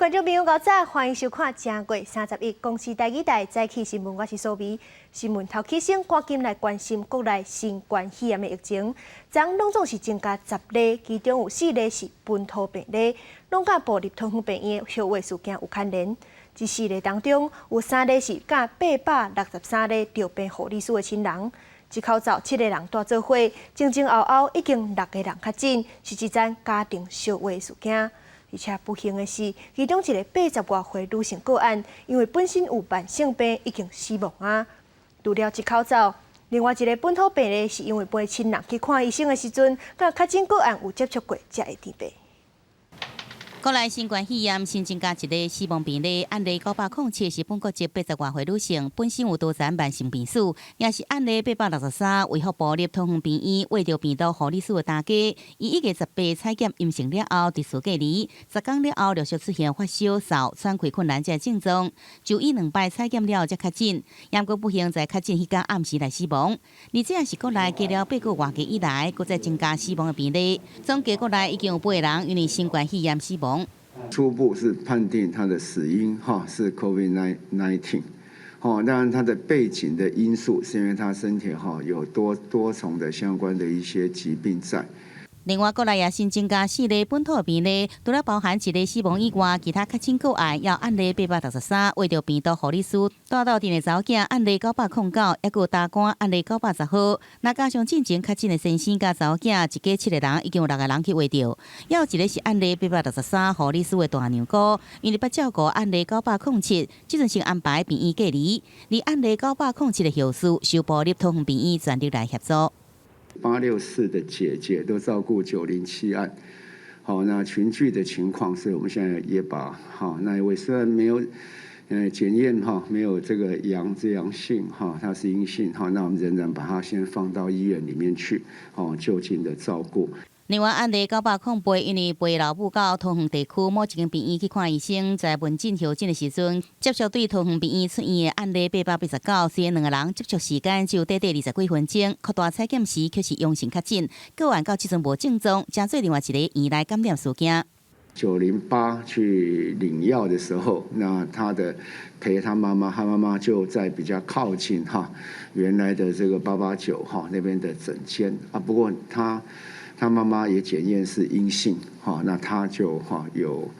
觀眾朋友，午早，歡迎收看正月31公視台語台早起新聞，我是蘇眉。新聞頭起先，趕緊來關心國內新冠肺炎的疫情。昨攏總是增加10例，其中有四例是本土病例，攏佮部立桃園病院的燒話事件有牽連。這四例當中，有三例是佮863例著病護理師的親人。一口罩七个人蹛做伙，前前後後已經六個人確診，是一樁家庭相話事件。而且不幸的是，其中一个80外歲女性個案，因為本身有慢性病，已經死亡啊。除了這口罩，另外一个本土病例是因為陪親人去看醫生的時陣，佮確診個案有接觸過，才會致病。國內新冠肺炎新增加一个死亡病例，案例907是本國籍80外歲女性，本身有多層慢性病史，也是案例863衛福部立桃園病院秽著病毒護理師的大家。伊1月18採檢陰性了後，佇厝隔離，10工了後陸續出現發燒、嗽、喘氣困難這症狀，就醫兩擺採檢了後才確診，毋過不幸在確診彼工暗時來死亡。而這也是國內隔了8個外月以來，閣再增加死亡的病例，總計國內已經有八個人因為新冠肺炎死亡。初步是判定他的死因哈是 COVID-19，哦，當然他的背景的因素是因為他身體哈有多多重的相關的一些疾病在。另外，國內也新增加四例本土病例，除了包含一个死亡以外，其他確診個案有案例863，秽著病毒護理師蹛鬥陣的查某囝案例909，抑閣有大官案例910號。若加上進前確診的先生佮查某囝，一家七个人已經有六個人去秽著。猶有一个是案例863護理師的大娘姑，因為捌照顧案例907，這陣先安排病院隔離。而案例907的後事，受部立桃園病院全力來協助。 864的姐姐都照顧907案，好，那群聚的情況，所以我們現在也把好那一位雖然沒有，檢驗哈沒有這個陽性哈，他是陰性哈，那我們仍然把他先放到醫院裡面去，哦，就近的照顧。另外，案例908，因為陪老母到桃園地區某一間病院去看醫生，在門診候診的時陣，接觸對桃園病院出院的案例889，雖然兩個人接觸時間只有短短20幾分鐘，擴大採檢時卻是陽性確診，個案到這陣無症狀，成做另外一个院內感染事件。 908去領藥的時候，那他的陪他媽媽，他媽媽就在比較靠近哈原來的這個889哈那邊的診間啊，不過他媽媽也檢驗是陰性，哈，那他就哈有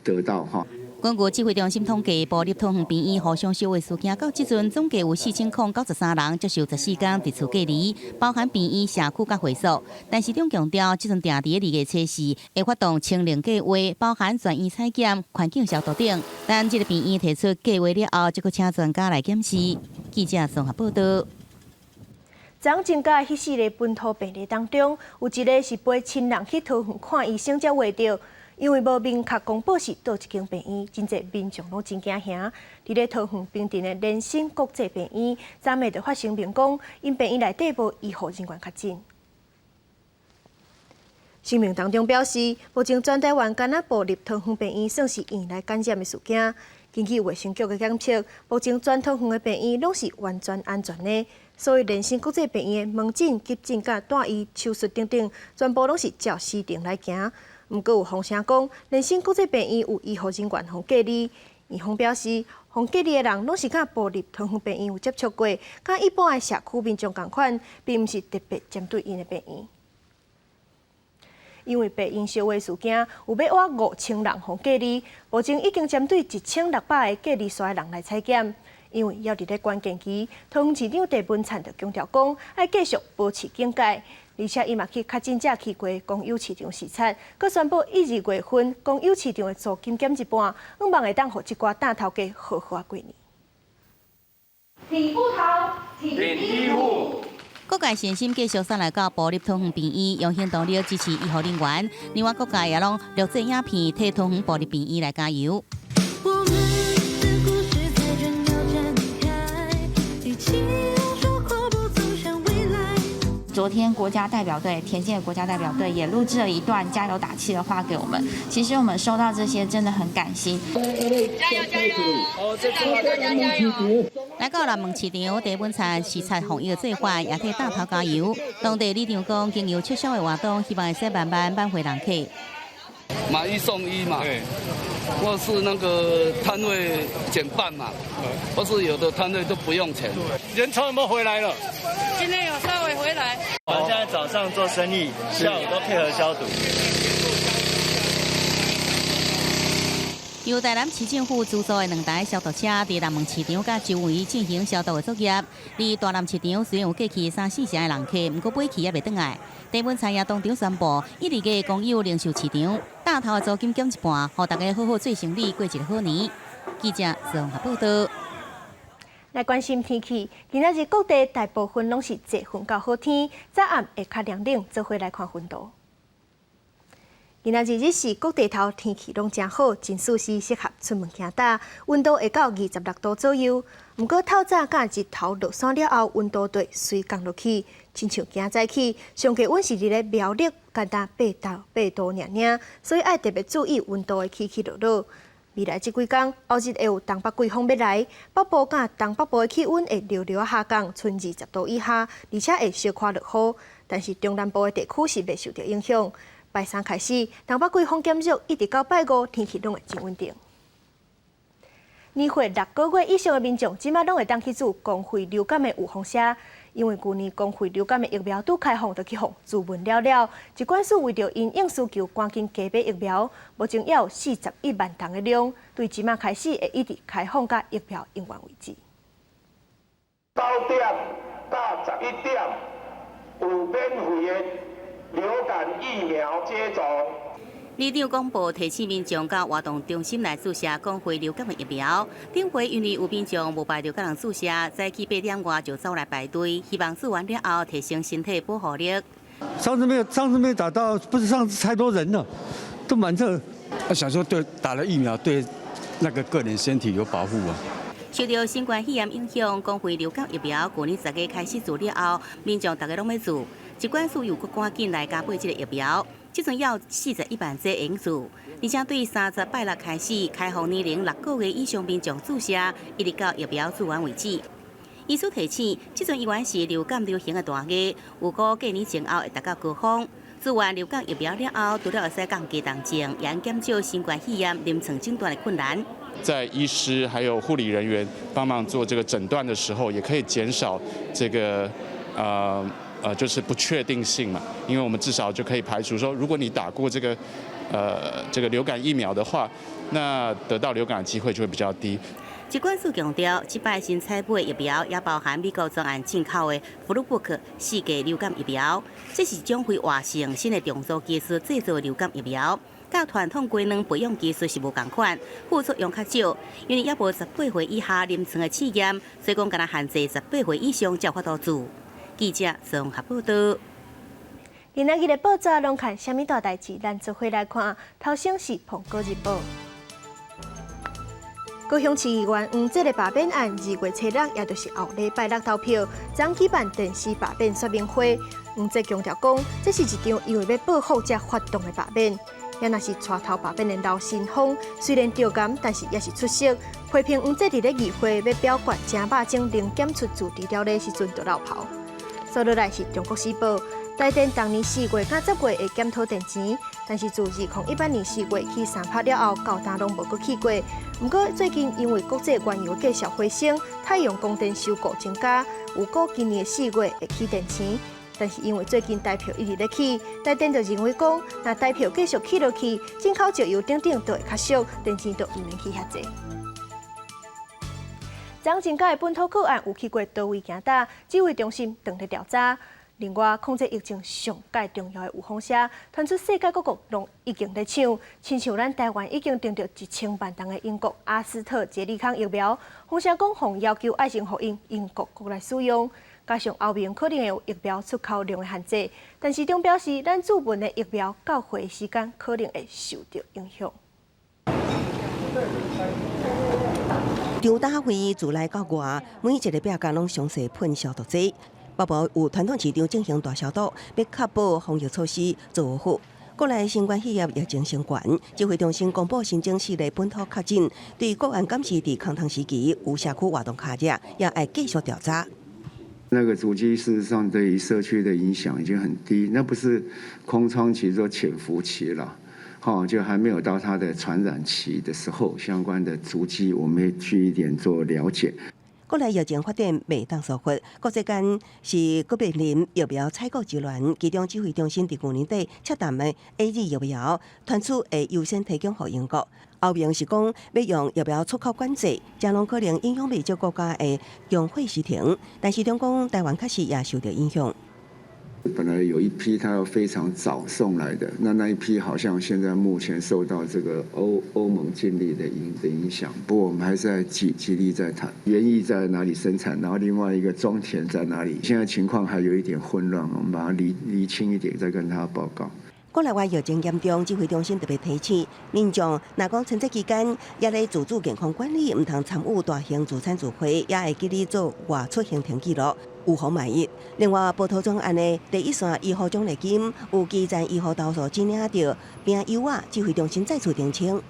得到哈。根據指揮中心統計，部立桃園病院互相相話事件到這陣總計有4093人接受14工佇厝隔離，包含病院、社區佮會所。但市長強調，這陣定佇2月初4會發動清零計劃，包含全院採檢、環境消毒等。但這个病院提出計劃了後，則閣請專家來檢視。記者綜合報道。昨增加彼四个本土病例當中，有一个是陪親人去桃園看醫生才秽著，因為無明確公布是佗一間病院，真濟民眾攏真驚嚇。佇咧桃園平鎮的聯新國際病院，昨暝就發聲明講，𪜶病院內底無醫護人員確診。聲明當中表示，目前全台灣干焦部立桃園病院算是院內感染的事件。根據衛生局的檢測，目前全桃園的病院攏是完全安全的。所以聯新國際病院的門診、急診、佮住院手術等等，全部攏是照時程來行。毋過有風聲講，聯新國際病院有醫護人員予隔離。院方表示，予隔離的人攏是佮部立桃園病院有接觸過，佮一般的社區民眾仝款，並毋是特別針對𪜶的病院。因為白鶯燒話事件，有欲倚5000人予隔離，目前已經針對1600個隔離所的人來採檢。因為猶佇咧關鍵期，桃園市長鄭文燦就強調講，愛繼續保持警戒，而且伊嘛去確診者去過公有市場視察，閣宣布一二月份公有市場的租金減一半，向望會當予這寡擔頭家好好仔過年。挺部桃，挺醫護。各界善心繼續送來到部立桃園病院，用行動力支持醫護人員。另外，各界也攏錄製影片，替桃園部立病院來加油。我們的故事才正要展開，一起用說闊步走向未來。昨天國家代表隊田徑的國家代表隊也錄製了一段加油打氣的話給我們。其實我們收到這些真的很感心。加油加油！大家加油！來到南門市場，鄭文燦視察防疫的做法，也替大頭加油。當地里長講，經由促銷的活動，希望會使慢慢挽回人客。買一送一嘛，或是那個攤位減半嘛，或是有的攤位都不用錢。人潮有沒有回來了？今天有稍微回來。我們現在早上做生意，下午都配合消毒。由台南市政府資助的兩台消毒車，佇南門市場佮周圍進行消毒的作業。佇大南市場雖然有過去三四成的人客，毋過買氣猶袂轉來。地溫餐業當場宣布，一日嘅公有零售市場，大頭的租金減一半，予大家好好做生意，過一个好年。記者綜合報道。來關心天氣，今仔日各地大部分攏是濟雲到好天，早暗會較涼冷，做伙來看溫度。今仔日日時各地頭天氣攏誠好，真舒適，適合出門行搭。溫度會到26度左右。毋過透早佮日頭落山了後，溫度會隨降落去，親像今早起，上低溫是佇咧苗栗，干焦8度爾爾，所以愛特別注意溫度的起起落落。未來這幾工，後日會有東北季風欲來，北部佮東北部的氣溫會略略下降，賰20度以下，而且會小可落雨。但是中南部的地區是袂受到影響。拜三開始，東北季風減弱，一直到拜五，天氣攏會真穩定。年歲6個月以上的民眾，這馬攏會當去注公費流感的預防射，因為舊年公費流感的疫苗拄開放，就去予注文了了。疾管署為著因應需求，趕緊加買疫苗，目前猶有41萬筒的量，對這馬開始會一直開放到疫苗用完為止。9點到11點有免費的流感疫苗接種。里長廣播提醒民眾到活動中心來注射公費流感的疫苗。頂回因為有民眾無排著共人注射，早起8點外就走來排隊，希望注完了後提升身體保護力。上次沒有，上次沒打到，不是上次太多人了，都滿這。我想說，對打了疫苗，對那個個人身體有保護啊。受著新冠肺炎影響，公費流感疫苗舊年10月開始注了後，民眾逐家攏欲注。疾管署又閣趕緊來加買這个疫苗，這陣猶有41萬劑會用注，而且對30拜六開始開放年齡6個月以上民眾注射，一直到疫苗注完為止。醫師提醒，這陣依然是流感流行的大月，預估過年前後會達到高峰。注完流感疫苗了後，除了會使降低重症，也減少新冠肺炎臨床診斷的困難。在醫師還有護理人員幫忙做這個診斷的時候，也可以減少這個就是不確定性嘛，因為我們至少就可以排除說，如果你打過這個流感疫苗的話，那得到流感的機會就會比較低。疾管署強調，這擺新採買疫苗也包含美國專案進口的福魯布克四價流感疫苗，這是種非活性新的重組技術製造的流感疫苗，佮傳統雞卵培養技術是無仝款，副作用較少，因為猶無18歲以下臨床的試驗，所以講干焦限制18歲以上才有法度注。記者綜合報道。今仔日的報紙攏看啥物大代誌？咱做伙來看。頭先是《蘋果日報》。高雄市議員黃捷的罷免案，2月初6，也就是後禮拜六投票，將舉辦電視罷免說明會。黃捷強調講，這是一場因為欲報復才發動的罷免。也若是帶頭罷免的劉新峰，雖然著監，但是也是出席批評黃捷佇咧議會欲表決誠肉種零檢出自治條例時陣就落跑。煞落來是《中國時報》，台電逐年4月佮10月會檢討電錢，但是自2018年4月起3拍了後，到今攏無閣起過。毋過最近因為國際原油價格回升，太陽光電收購增加，預估今年4月會起電錢。但是因為最近台票一直咧起，台電就認為講，若台票繼續起落去，進口石油等等都會較俗，電錢就毋免起遐濟。昨增加的本土個案有去過佗位行搭，指揮中心正咧調查。另外，控制疫情上蓋重要的預防射，傳出世界各國攏已經咧搶，親像咱台灣已經訂著1000萬筒的英國阿斯特捷利康疫苗，風聲講予要求愛先予𪜶英國國來使用，加上歐盟可能會有疫苗出口量的限制，但是中表示咱注文的疫苗到貨時間可能會受著影響。張大會自內到外，每一个壁角攏詳細噴消毒劑。北部有傳統市場進行大消毒，欲確保防疫措施做好。國內新冠肺炎疫情升懸，指揮中心公布新增四例本土確診，對個案監視佇空窗時期有社區活動卡者，也愛繼續調查。那個足跡事實上對於社區的影響已經很低，那不是空窗期，做潛伏期了。哈，就還沒有到它的傳染期的時候，相關的足跡，我們會去一點做了解。國內疫情發展袂當疏忽，國際間是閣面臨疫苗採購之亂。其中指揮中心佇舊年底洽談的 AZ 疫苗，傳出會優先提供予英國。歐盟是講欲用疫苗出口管制，誠攏可能影響袂少國家的供貨時程。但是中共台灣確實也受著影響。本來有一批他要非常早送來的，那那一批好像現在目前受到這個歐盟禁令的影響。不過我們還是在極力在談，原液在哪裡生產，然後另外一個裝填在哪裡，現在情況還有一點混亂，我們把它理理清一點，再跟他報告。國內外疫情嚴重，指揮中心特別提醒民眾，若講春節期間猶咧自主健康管理，毋通參與大型聚餐聚會，也會記得做外出行程記錄，預防萬一。另外，報桃專案的第一線醫護獎勵金，有基層醫護投訴只領著餅幼仔，指揮中心再次澄清。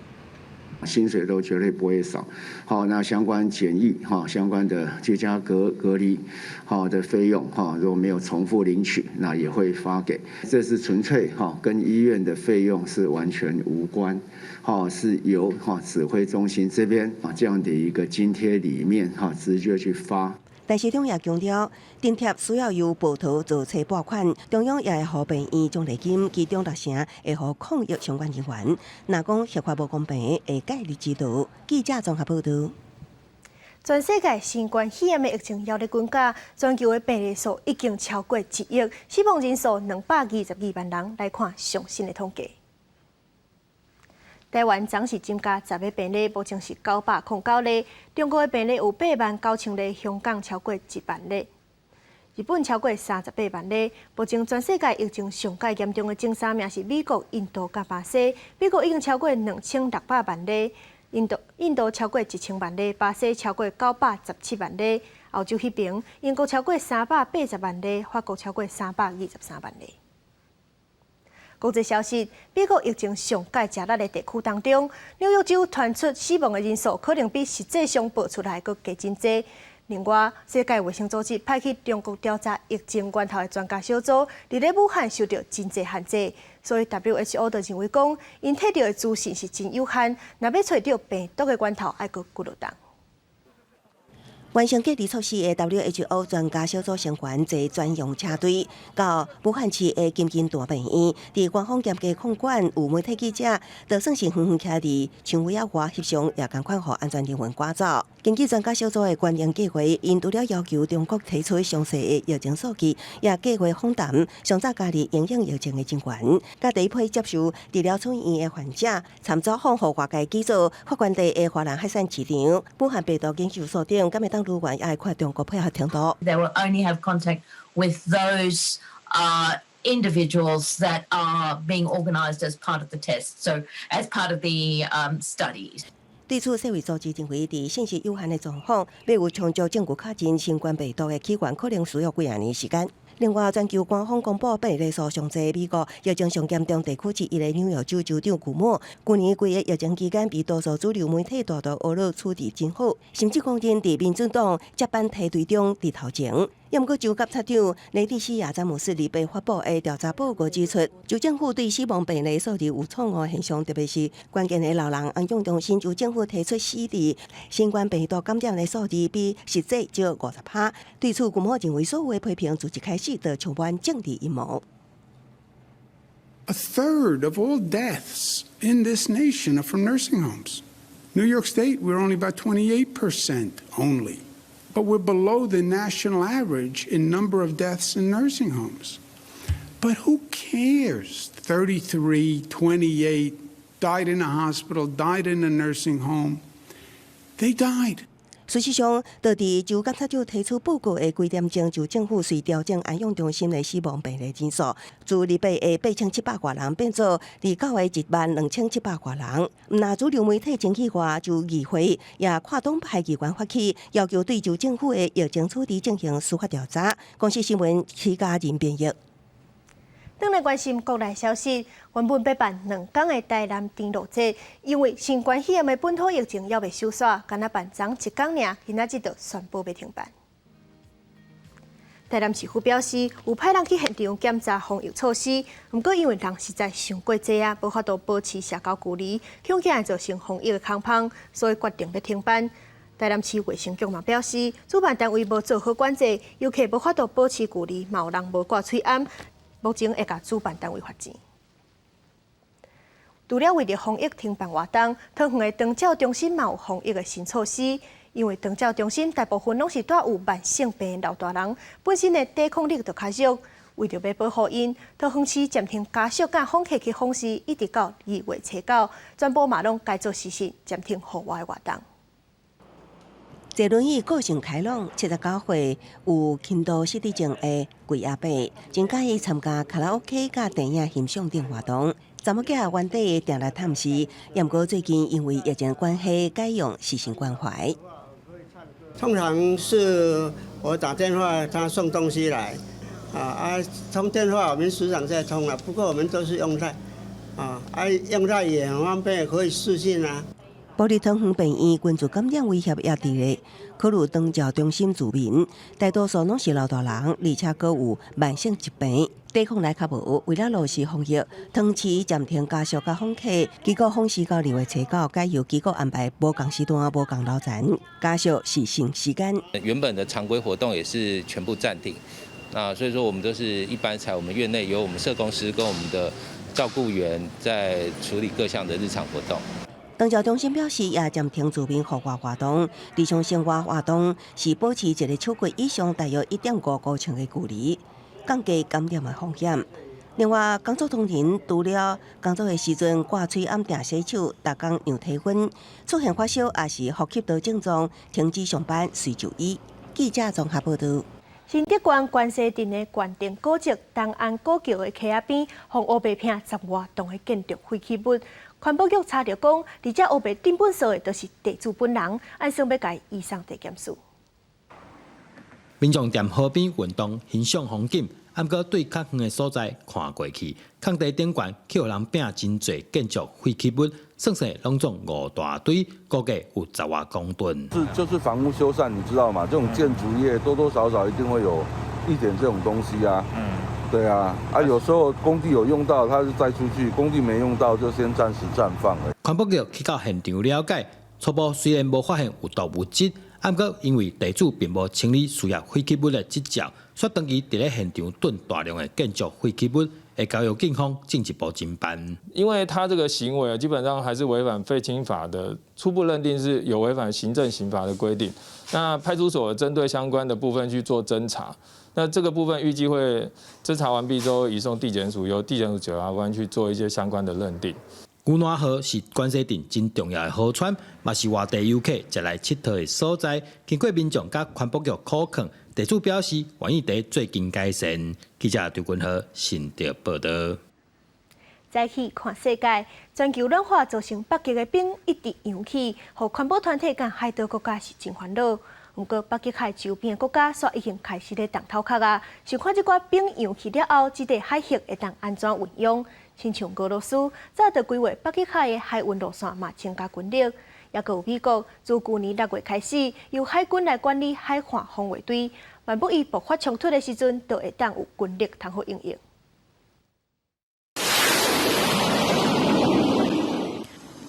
薪水都絕對不會少。好，那相關檢疫哈，相關的居家隔離好的費用哈，如果沒有重複領取，那也會發給。這是純粹哈，跟醫院的費用是完全無關。哈，是由哈指揮中心這邊啊這樣的一個津貼裡面哈，直接去發。但是中央強調，津貼需要由報桃做冊撥款，中央也會予病院獎勵金，其中六成會予抗疫相關人員。若講核發無公平，會介入指導。記者綜合報導。全世界新冠肺炎的疫情猶咧滾加，全球的病例數已經超過1億，死亡人數222萬人。來看上新的統計。台灣昨是增加10個病例，目前是909例。中國的病例有8萬9千例，香港超過1萬例，日本超過38萬例。目前全世界疫情上蓋嚴重的前三名是美國、印度佮巴西。美國已經超過2600萬例，印度超過1000萬例，巴西超過917萬例。歐洲彼爿，英國超過380萬例，法國超過323萬例。國際消息：美國疫情上蓋食力的地區當中，紐約州傳出死亡的人數可能比實際上報出來閣加真濟。另外，世界衛生組織派去中國調查疫情源頭的專家小組，佇咧武漢受著真濟限制，所以 WHO 就認為講，𪜶提著的資訊是真有限，若欲揣著病毒的源頭，愛閣幾落冬。完成隔離措施的 WHO 專家小組成員坐專用車隊到武漢市的金銀潭病院，佇官方嚴格控管，有媒體記者，就算是遠遠徛佇牆圍仔外翕相，也仝款予安全人員趕走。根據專家小組的觀點計劃，𪜶除了要求中國提出詳細的疫情數據，也計劃訪談上早加入因應疫情的人員，佮第一批接受治療出院的患者，參走訪予外界記做發源地的華南海鮮市場。武漢病毒研究所長敢會當如願，也會看中國配合程度。 They will only have contact with those individuals that are being organised as part of the test, so as part of the studies. 對此，世衛組織認為，佇信息有限的狀況，欲有充足證據確認新冠病毒的起源，可能需要幾仔年時間。另外，全球官方公布病例數上濟，美國疫情上嚴重地區之一的紐約州州長庫莫，舊年規个疫情期間被多數主流媒體大大呵咾處置真好，甚至公認佇民主黨接班梯隊中佇頭前。毋過州檢察長雷蒂西亞詹姆斯禮拜發布的調查報告指出，州政府對死亡病例數字有錯誤現象，特別是關鍵的老人安養中心，州政府提出死佇新冠病毒感染的數字比實際少50%。對此，庫莫認為所有的批評自一開始就充滿政治陰謀。 A third of all deaths in this nation are from nursing homes. New York State, we're only about 28% only. But we're below the national average in number of deaths in nursing homes. But who cares? 33, 28, died in a hospital, died in a nursing home. They died. 事實上，佇佇州檢察長提出報告的幾點鐘，州政府遂調整安養中心的死亡病例人數，自28的8700外人變做29的1萬2700外人。毋但主流媒體真意外，州議會也跨黨派議員發起，要求對州政府的疫情處置進行司法調查。公視新聞徐嘉仁編譯。轉來關心國內消息，原本欲辦2天的台南甜露節，因為新冠肺炎的本土疫情猶未收煞，干焦辦昨一工爾，今仔日就宣布欲停辦。台南市府表示，有派人去現場檢查防疫措施，毋過因為人實在傷過濟啊，無法度保持社交距離，恐驚會造成防疫的空芳，所以決定欲停辦。台南市衛生局嘛表示，主辦單位無做好管制，遊客無法度保持距離，嘛有人無掛喙罨，目前會共主辦單位罰錢。除了為著防疫停辦活動，桃園的長照中心嘛有防疫的新措施。因為長照中心大部分攏是帶有慢性病的老大人，本身的抵抗力就較弱。為著欲保護𪜶，桃園市暫停家屬佮訪客去訪視，一直到2月初9，全部嘛攏改做視訊暫停戶外活動。坐輪椅個性開朗，79歲有輕度失智症的桂阿伯，真佮意參加卡拉 OK 佮電影欣賞等活動。查某囝原底定來探視，毋過最近因為疫情關係，改用視訊關懷。通常是我打電話，他送東西來，啊，通電話我們時常在通啊，不過我們都是用 LINE，啊，用 LINE 也很方便，可以視訊啊。部立桃園病院根據感染威脅也佇咧，考慮長照中心住民，大多數攏是老大人，而且閣有慢性疾病，抵抗力較無。為了落實防疫，桃園市暫停家屬佮訪客，機構訪視到2月初9，改由機構安排無仝時段、無仝樓層，家屬視訊時間。原本的常規活動也是全部暫停，那所以說我們都是一般在我們院內由我們社工師跟我們的照顧員在處理各項的日常活動。長照中心表示，也暫停住民戶外活動，日常生活活動是保持一个手骨以上大約1.5公尺的距離，降低感染的風險。另外，工作同仁除了工作的時陣掛喙罨、定洗手、逐工量體溫，出現發燒抑是呼吸道症狀，停止上班，隨就醫。記者綜合報導。新竹縣關西鎮的關定古蹟東安古橋的溪仔邊，予烏白拚10外棟的建築廢棄物。環保局查著講，佇遮烏白抌糞埽的，就是地主本人，按算欲共伊移送地檢署。民眾踮河邊運動，欣賞風景，毋過對較遠的所在看過去，空地頂懸去予人拚真濟建築廢棄物，算算攏總五大堆，估計有10外公噸。是就是房屋修繕，你知道嗎？這種建築業多多少少一定會有一點這種東西啊。對啊，啊有時候工地有用到，他就載出去；工地沒用到，就先暫時暫放。環保局去到現場了解，初步雖然無發現有毒物質，毋過因為地主並無清理需要廢棄物的執照，煞長期佇咧現場囤大量的建築廢棄物，會交由警方進一步偵辦。因為他這個行為基本上還是違反廢清法的，初步認定是有違反行政刑法的規定。那派出所針對相關的部分去做偵查。那這個部分預計會偵查完畢之後，移送地檢署，由地檢署檢察官去做一些相關的認定。牛欄河是關西鎮真重要的河川，嘛是外地遊客前來𨑨迌的所在。經過民眾佮環保局苦勸，地主表示願意佇最近改善。記者張君和新竹報導。再去看世界，全球暖化造成北極的冰一直揚起，予環保團體佮海島國家是真煩惱。毋過北極海周邊的國家煞已經開始咧動頭殼啊！想看這寡冰揚起了後，這塊海域會當按怎運用？親像俄羅斯早就規劃北極海的海運路線嘛，增加軍力。抑閣有美國，自舊年6月開始，由海軍來管理海岸防衛隊，萬不一爆發衝突的時陣，就會當有軍力通好應用。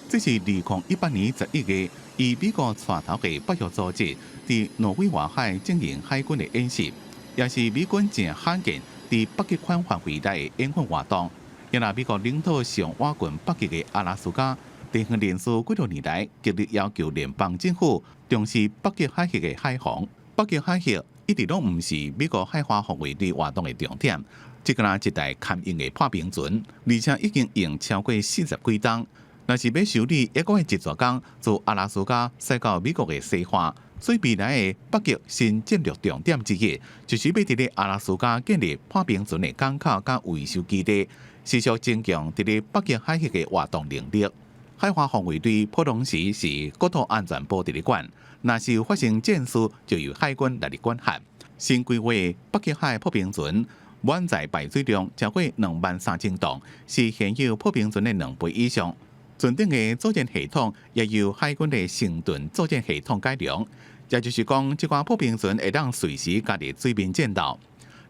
這是2018年11月，以美國帶頭的北約組織佇挪威外海進行海軍的演習，也是美軍誠罕見佇北極圈範圍內的演訓活動。因為美國領土上倚近北極的阿拉斯加，地方人士幾多年來極力要求聯邦政府重視北極海域的海防。北極海域一直攏毋是美國海岸防衛隊活動的重點，這敢若一台堪用的破冰船，而且已經用超過40幾冬。若是欲修理，猶閣愛一逝工自阿拉斯加駛到美國的西岸，所以未來的北極新戰略重點之一，就是欲佇咧阿拉斯加建立破冰船的港口佮維修基地，持續增強佇咧北極海域的活動能力。海岸防衛隊普通時是國土安全部佇咧管，若是有發生戰事，就由海軍來管轄。新規劃北極海破冰船滿載排水量超過23,000噸，是現有破冰船的2倍以上。船頂的作戰系統也由海軍的神盾作戰系統改良，也就是講，這款破冰船會當隨時加入水面戰鬥。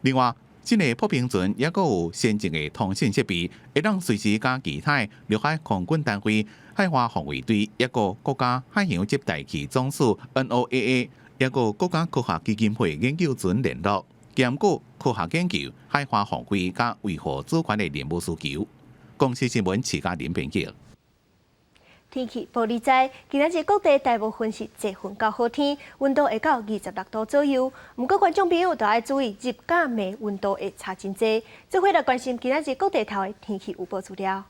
另外，這个破冰船抑閣有先進的通信設備，會當隨時佮其他陸海空軍單位、海岸防衛隊，抑閣國家海洋及大氣總署 NOAA，抑閣國家科學基金會研究船聯絡，兼顧科學研究、海岸防衛佮維護主權的任務需求。公視新聞徐嘉玲編輯。天氣報你知，今仔日各地大部分是濟雲到好天，溫度會到26度左右。毋過觀眾朋友著愛注意，日佮暝溫度會差真濟。做伙來關心今仔日各地頭的天氣預報資料。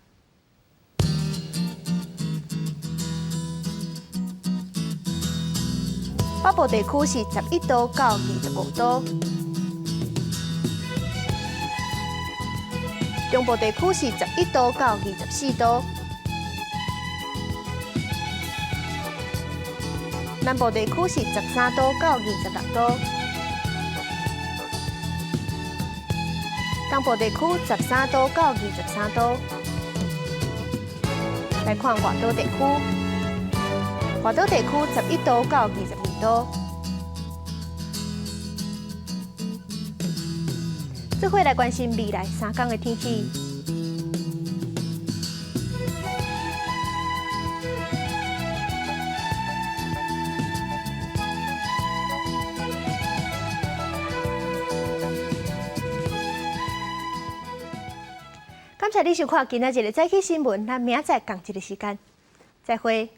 北部地區是11度到25度，中部地區是11度到24度。南部地區是13度到26度，東部地區13度到23度。來看外島地區，外島地區11度到22度。做伙來關心未來三工的天氣。感謝你收看今仔日的早起新聞，咱明仔載仝一个時間，再會。